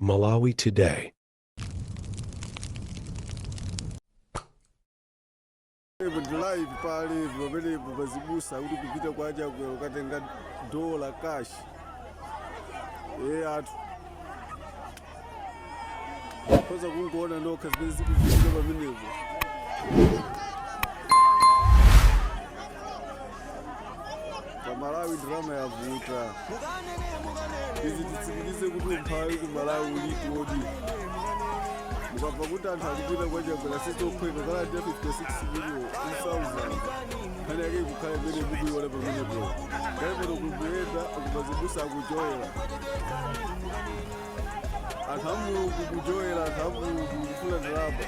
Malawi Today. Live pali pamenepo pazibusa kuti kupita kwa Chakwera ukatenga dola cash e athu khoza kungoona nokha zimene zikuchitika pamenepo. Pamalawi drama yavuta. Izi titsimikize kuti umphawi ku Malawi ulipo odi. Mukabva kuti anthu akupita kwa Chakwera sizophweka kaladi ya 56 million 1000 nkhani yake ikukhala imene mukuiona pamenepo. Galimoto kukuyenda kumazibusa akujoyera anthu a Mulungu, kujoyera anthu a Mulungu kufuna ndalama.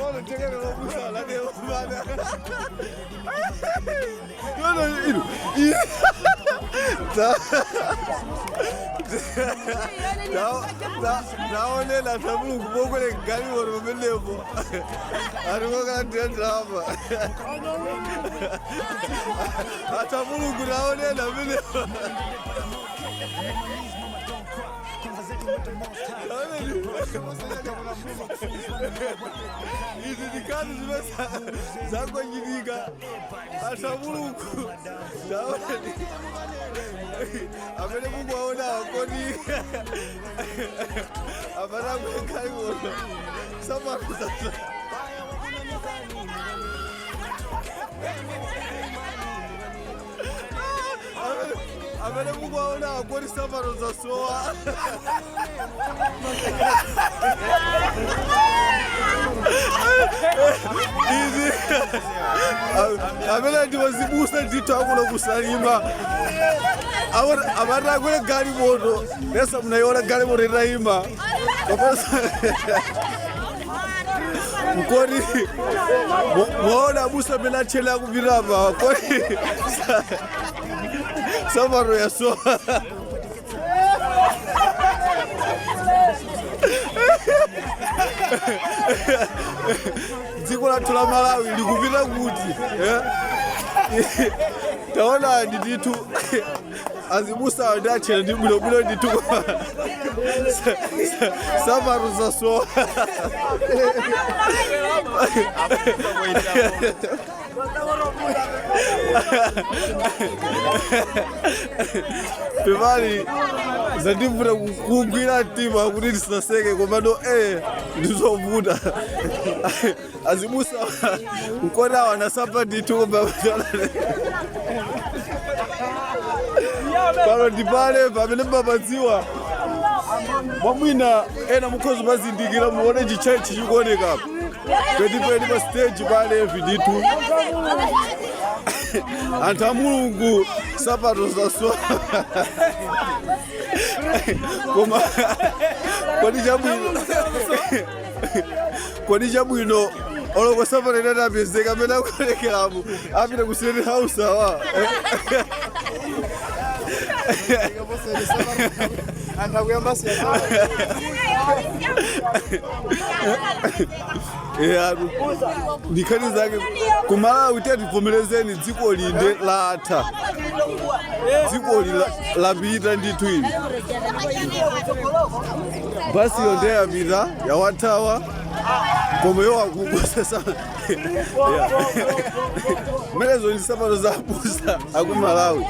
Wala tekele lobusa la de bana. No, inu. Ta ta taonela anthu a Mulungu pokwera galimoto pamenepo atikokalandira ndalama. Anthu a Mulungu taonela pamenepo. Izi ndikhani zimene zangochitika. Anthu a Mulungu taonani amene mukuwaonawa kodi amene galimoto samapeza. Amene mukuwaonawa kodi sapato zasowa. Izi amene ndiwazibusa ndithu akuno kusalima amati akwere galimoto nesa munayiona galimoto itayima mkoti mwaona abusa amene atchene akupita apa kodi sapato yasowa. Dziko lathu la Malawi likupita kuti, eh? Taonani ndithu azibusa ndi atchene ndi bwinobwino ndithu sapato zasowa. Pepani, zandivuta kugwira mtima kuti ndisaseke, komano ndizovuta. Azibusa mkonawo anasapa ndithu, koma pano ndipale pamene mmapadziwa mwamwina ena mukhoza mazindikira muone chichechi chikuoneka penipeni pa stage pale ndithu. Anthu a Mulungu sapato zasowa, koma kodi chabwino oloko sapato inatapezeka amene akuonekeramu apita ku State House awa. Anthu akuyamba siyana. Yatu ndikhani zake kumalawi. Tativomerezeni, dziko linde latha, dzikoli lapita ndithu. Ili basiyo ndeyapita yawathawa, koma yo akukusa mmenezo ndi sapato za abusa akumalawi.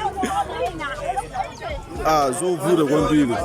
Ah, zovuta kwambiri.